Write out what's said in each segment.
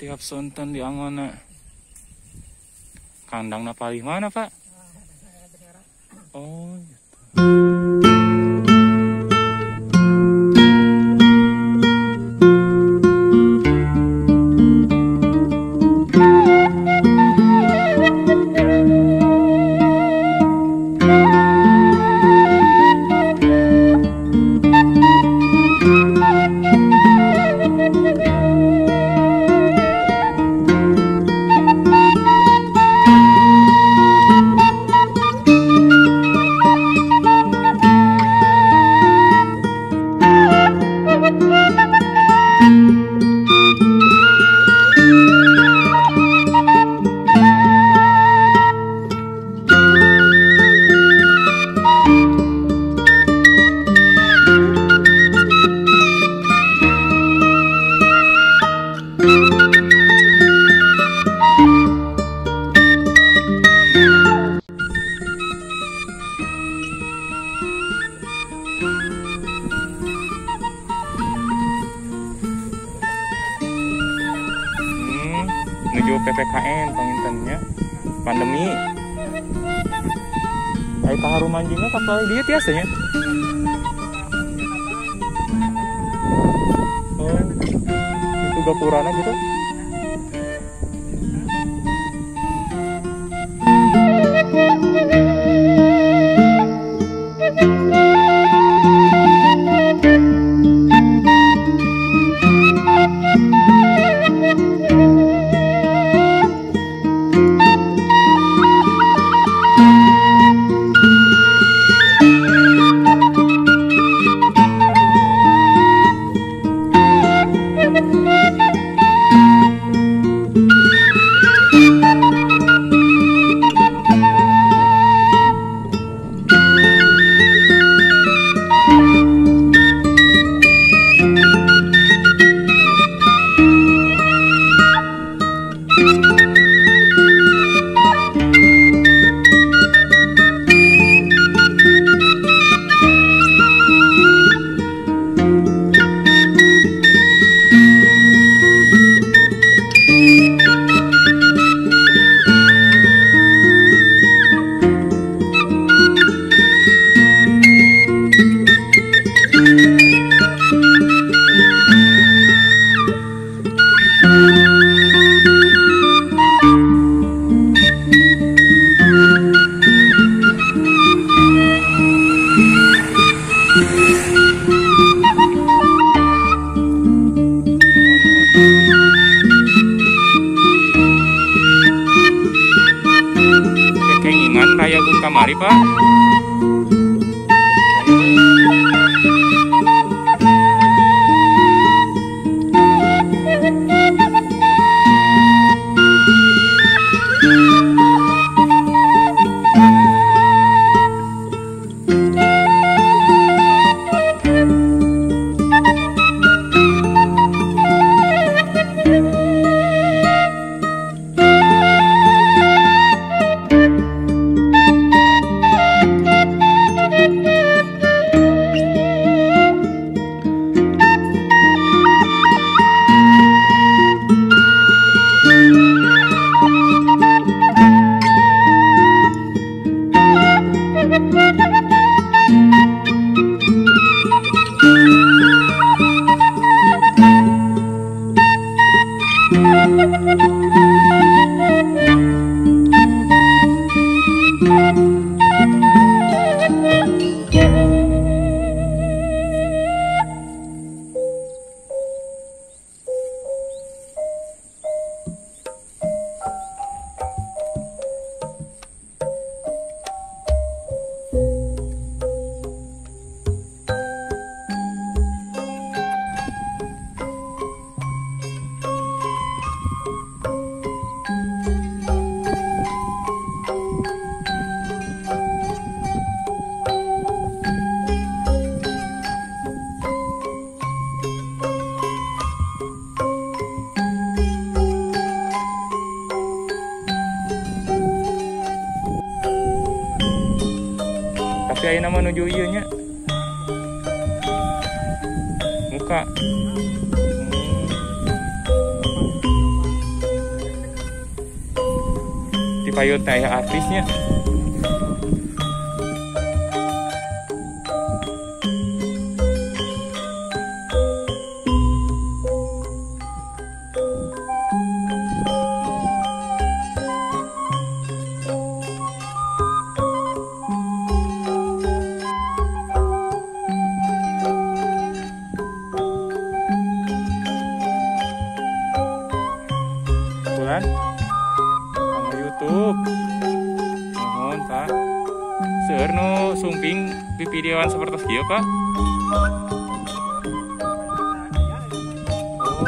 Tiap sonten di angona. Kandangna palih mana, Pak? Oh, gitu. Menuju PPKM pangintennya pandemi. Ai kaharum anjingna kapal dia tiasanya. Oh, itu gapurana gitu. Kengingan raya Gung kamari, Pak. Tapi ayeuna mah nuju ieu nya. Muka. Di payun teh aya artisnya. Sama YouTube. Mohon Pak. Seueur nu sumping di videoan seperti kieu Pak. Oh.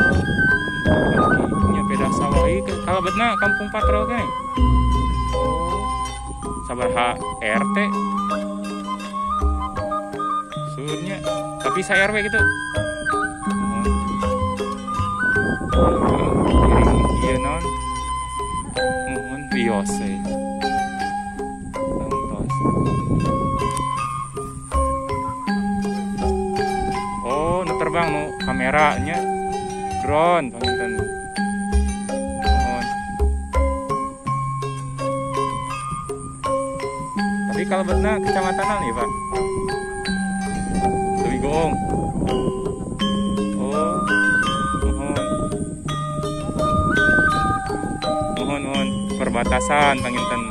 Nya beda sawah ieu kalebetna Kampung Patrol keneh. Oh. Sabaraha RT. Surnya tapi saya RW gitu. Iya non. Mohon bios e. Oh, nu terbang nu kameranya drone panginten. Mohon. Tapi kalau betna kecamatan nih, Pak. Leuwigoong. Oh. Mohon. Mohon perbatasan panginten.